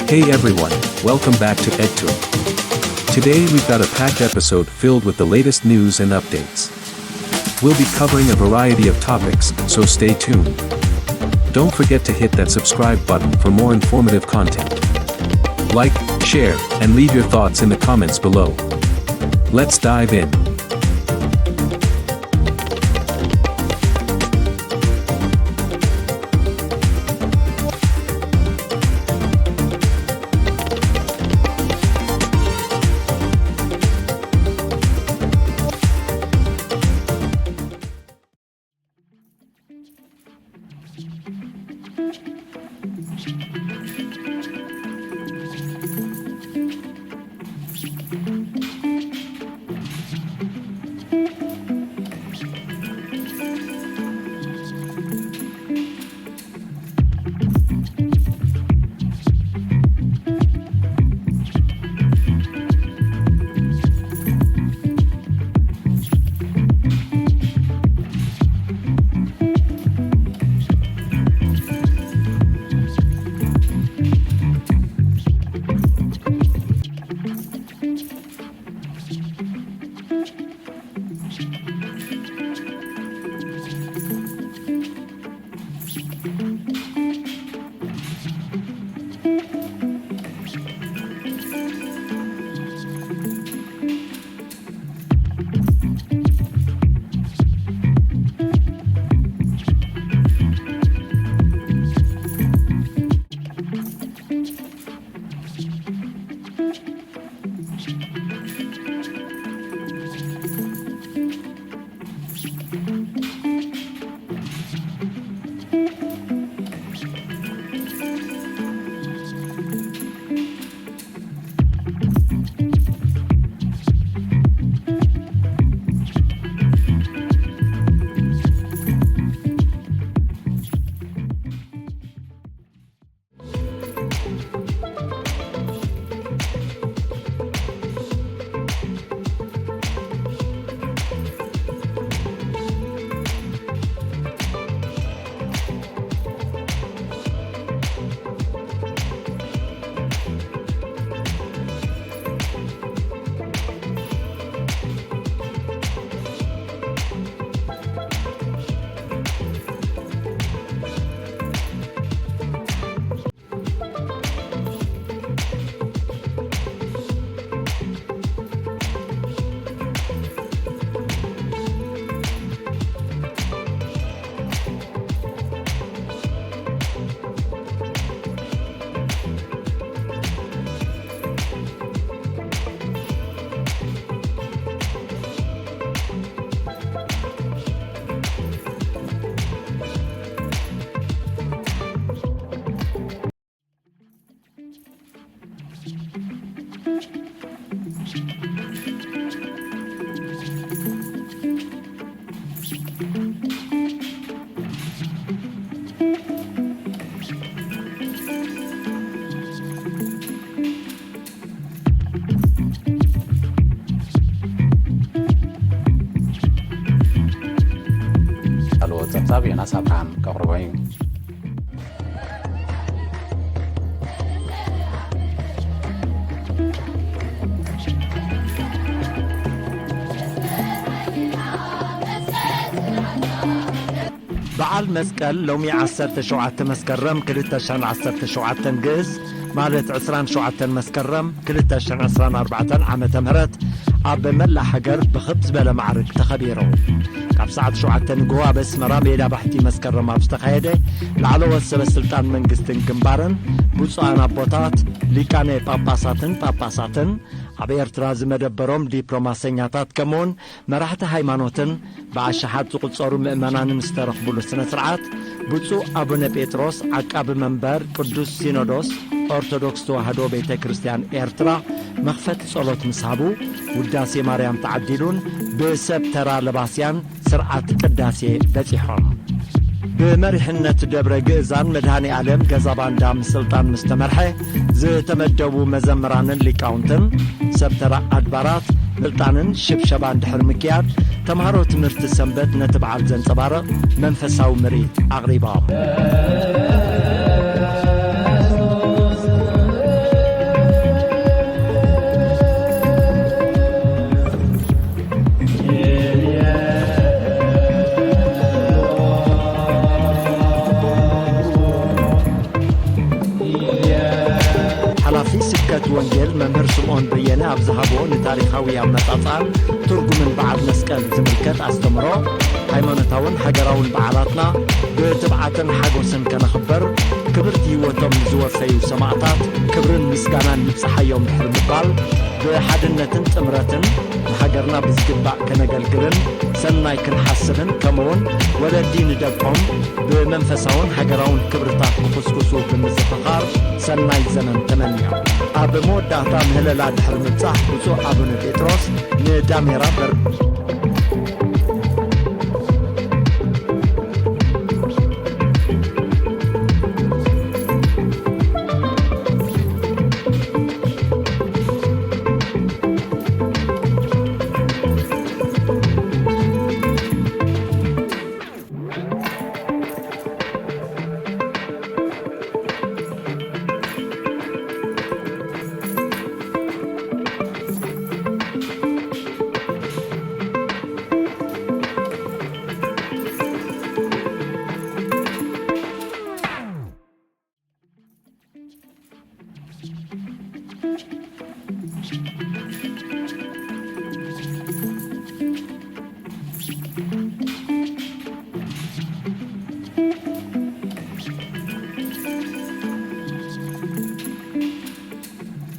Hey everyone, welcome back to EdTour. Today we've got a packed episode filled with the latest news and updates. We'll be covering a variety of topics, so stay tuned. Don't forget to hit that subscribe button for more informative content. Like, share, and leave your thoughts in the comments below. Let's dive in. ካልኦ ጸብጻብ ዮናስ ኣብርሃም ከቕርቦ እዩ። በዓል መስቀል ሎሚ ዓሰርተ ሸውዓተ መስከረም ክልተ ሽሕን ዓሰርተ ሸውዓተን ግእዝ፣ ማለት ዕስራን ሸውዓተን መስከረም ክልተ ሽሕን ዕስራን ኣርባዕተን ዓመተ ምህረት፣ ኣብ መላእ ሃገር ብኽብ ዝበለ ማዕርግ ተኸቢሩ። ካብ ሰዓት ሸውዓተ ንግሆ ኣብ ኣስመራ ሜዳ ባሕቲ መስከረም ኣብ ዝተኻየደ፣ ላዕለዎት ሰበ ስልጣን መንግስትን ግንባርን፣ ብፁዓን ኣቦታት፣ ሊቃነ ጳጳሳትን ጳጳሳትን፣ ኣብ ኤርትራ ዝመደበሮም ዲፕሎማሰኛታት፣ ከምኡውን መራሕቲ ሃይማኖትን ብኣሽሓት ዝቑጸሩ ምእመናንን ዝተረኽቡሉ ስነ ስርዓት፣ ብፁዕ ኣቡነ ጴጥሮስ፣ ዓቃቢ መንበር ቅዱስ ሲኖዶስ ኦርቶዶክስ ተዋህዶ ቤተ ክርስቲያን ኤርትራ፣ መኽፈቲ ጸሎት ምስ ሃቡ፣ ውዳሴ ማርያም ተዓዲሉን ብሰብ ተራ ለባስያን ስርዓት ቅዳሴ በጺሖም። ብመሪሕነት ደብረ ግእዛን መድኃኔ ዓለም ገዛ ባንዳ ምስልጣን ምስ ተመርሐ፣ ዝተመደቡ መዘምራንን ሊቃውንትን፣ ሰብ ተራ ኣድባራት፣ ምስልጣንን ሽብሸባን ድሕሪ ምክያድ፣ ተምሃሮ ትምህርቲ ሰንበት ነቲ በዓል ዘንጸባርቕ መንፈሳዊ ምርኢት ኣቕሪቦም። ወንጌል መምህር ስምዖን በየነ ኣብ ዝሃቦ ንታሪኻዊ ኣመጻጽኣን ትርጉምን በዓል መስቀል ዝምልከት ኣስተምሮ፣ ሃይማኖታውን ሃገራውን በዓላትና ብትብዓትን ሓጎስን ከነኽብር፣ ክብርቲ ህይወቶም ንዝወፈዩ ሰማእታት ክብርን ምስጋናን ይብጽሓዮም ድሕሪ ምባል፣ ብሓድነትን ጥምረትን ንሃገርና ብዝግባእ ከነገልግልን ሰናይ ክንሓስብን፣ ከምኡውን ወለዲ ንደቆም ብመንፈሳውን ሃገራውን ክብርታት ክኹስኩሱ ብምዝኽኻር ሰናይ ዘመን ተመንዮም። ኣብ መወዳእታ ምህለላ ድሕሪ ምብጻሕ ብፁዕ ኣቡነ ጴጥሮስ ንዳሜራ በር-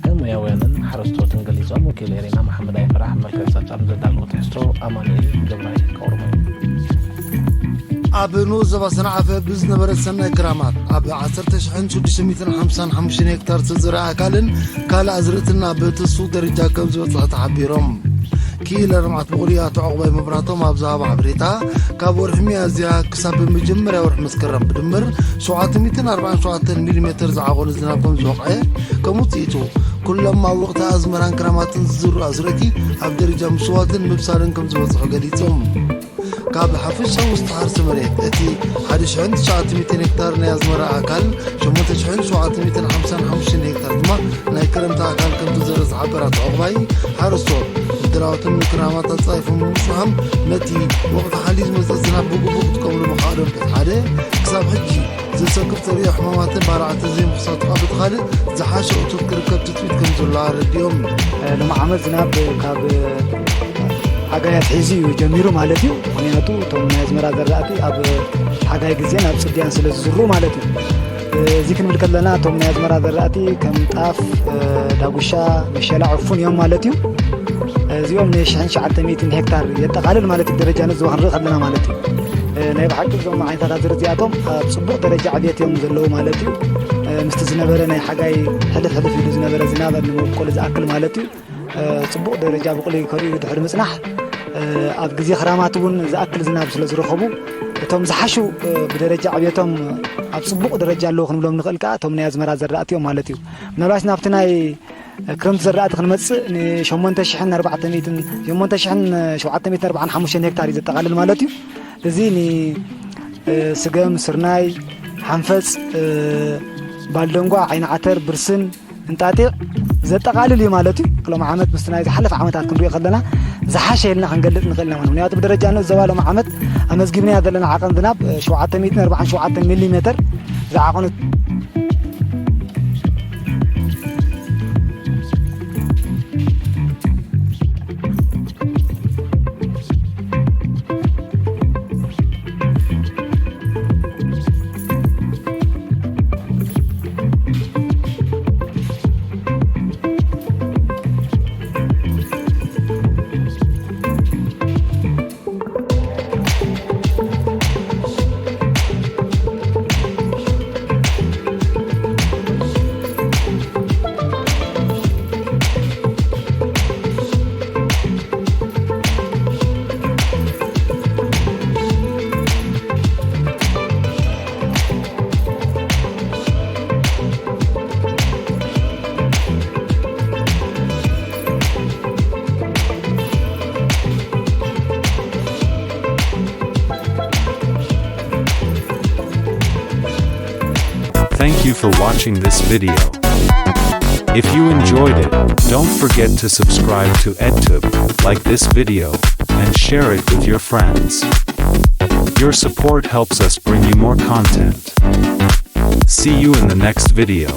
ከም ሞያውያንን ሓረስቶትን ገሊጾም፣ ወኪል ኤሪና መሓመድ ኣይፈራሕ መልክዕ ጸብጻብ ዘዳለወ ትሕዝቶ ኣማኑኤል ገብረሃይል ከቕርቦ እዩ። ኣብ ንኡስ ዞባ ሰንዓፈ ብዝነበረ ሰናይ ክራማት፣ ኣብ ዓሰርተ ሽሕን ሽዱሽተ ሚእትን ሓምሳን ሓሙሽተን ሄክታር ዝተዘርአ ኣካልን ካልእ ኣዝርእትን ኣብ ትስፉው ደረጃ ከም ዝበጽሐ ተሓቢሮም። ክኢላ ልምዓት ብቑሊ ኣቶ ዕቑባይ መብራህቶም ኣብ ዝሃቦ ሓበሬታ፣ ካብ ወርሒ ሚያዝያ ክሳብ መጀመርያ ወርሒ መስከረም ብድምር ሸውዓተ ሚእትን ኣርባዓን ሸውዓተን ሚሊሜተር ዝዓቖነ ዝናብ ከም ዝወቕዐ፣ ከም ውጽኢቱ ኩሎም ኣብ ወቕቲ ኣዝመራን ክራማትን ዝዝርኡ ኣዝርእቲ ኣብ ደረጃ ምሽዋትን ምብሳልን ከም ዝበጽሑ ገሊጾም። ካብ ሓፈሻዊ ዝተሓርሰ መሬት እቲ ሓደ ሽሕን ትሽዓተ ሚእትን ሄክታር ናይ ኣዝመራ ኣካል፣ ሸሞንተ ሽሕን ሸውዓተ ሚእትን ሓምሳን ሓሙሽተን ሄክታር ድማ ናይ ክረምቲ ኣካል ከም ዝተዘርአ ዝሓበረ ኣቶ ዕቑባይ፣ ሓረስቶት ምድላዋትን ንክራማት ኣጻይፎም ብምጽናሖም፣ ነቲ ወቕቲ ሓልዩ ዝመጽእ ዝናብ ብግቡእ ክጥቀምሉ ምኽኣሎም በቲ ሓደ፣ ክሳብ ሕጂ ዘሰክፍ ተርእዮ ሕማማትን ባርዕትን ዘይምኽሳቱ ከኣ በቲ ካልእ ዝሓሸ እቶት ክርከብ ትጽቢት ከም ዘሎ ኣረዲኦም። ሎሚ ዓመት ዝናብ ካብ ሓጋይ ኣትሒዙ እዩ ጀሚሩ ማለት እዩ። ምኽንያቱ እቶም ናይ ኣዝመራ ዘራእቲ ኣብ ሓጋይ ግዜን ኣብ ጽድያን ስለ ዝዝርኡ ማለት እዩ። እዚ ክንብል ከለና እቶም ናይ ኣዝመራ ዘራእቲ ከም ጣፍ፣ ዳጉሻ፣ መሸላ፣ ዕፉን እዮም ማለት እዩ። እዚኦም ንሽሕን ትሽዓተ ሚእትን ሄክታር የጠቓልል ማለት እዩ። ብደረጃ ንዞባ ክንርኢ ከለና ማለት እዩ። ናይ ብሓቂ እዞም ዓይነታት ኣዝርእቲ እዚኣቶም ኣብ ጽቡቕ ደረጃ ዕብየት እዮም ዘለዉ ማለት እዩ። ምስቲ ዝነበረ ናይ ሓጋይ ሕልፍ ሕልፍ ኢሉ ዝነበረ ዝናብ ንምብቆሉ ዝኣክል ማለት እዩ። ጽቡቕ ደረጃ ብቑሊ ከርእዩ ድሕሪ ምጽናሕ፣ ኣብ ግዜ ክራማት እውን ዝኣክል ዝናብ ስለ ዝረኸቡ፣ እቶም ዝሓሹ ብደረጃ ዕብየቶም ኣብ ጽቡቕ ደረጃ ኣለዉ ክንብሎም ንኽእል ከኣ እቶም ናይ ኣዝመራ ዘራእቲ እዮም ማለት እዩ። ምናልባት ናብቲ ናይ ክረምቲ ዘራእቲ ክንመጽእ ን ሸሞንተ ሽሕን ኣርባዕተ ሚእትን፣ ሸሞንተ ሽሕን ሸውዓተ ሚእትን ኣርባዓን ሓሙሽተን ሄክታር እዩ ዘጠቓልል ማለት እዩ። እዚ ን ስገም፣ ስርናይ፣ ሓንፈጽ፣ ባልደንጓ፣ ዓይኒ ዓተር፣ ብርስን፣ እንጣጢዕ ዘጠቓልል እዩ ማለት እዩ። ሎሚ ዓመት ምስቲ ናይ ዝሓለፈ ዓመታት ክንሪኦ ከለና ዝሓሸ ኢልና ክንገልጽ ንኽእል ኢና ማለት። ምኽንያቱ ብደረጃ ንኡስ ዞባ ሎሚ ዓመት ኣመዝጊብናዮ ዘለና ዓቐን ዝናብ ሸውዓተ ሚእትን ኣርባዓን ሸውዓተን ሚሊ ሜተር ዝዓቐኑ። Thank you for watching this video. If you enjoyed it, don't forget to subscribe to EdTube, like this video, and share it with your friends. Your support helps us bring you more content. See you in the next video.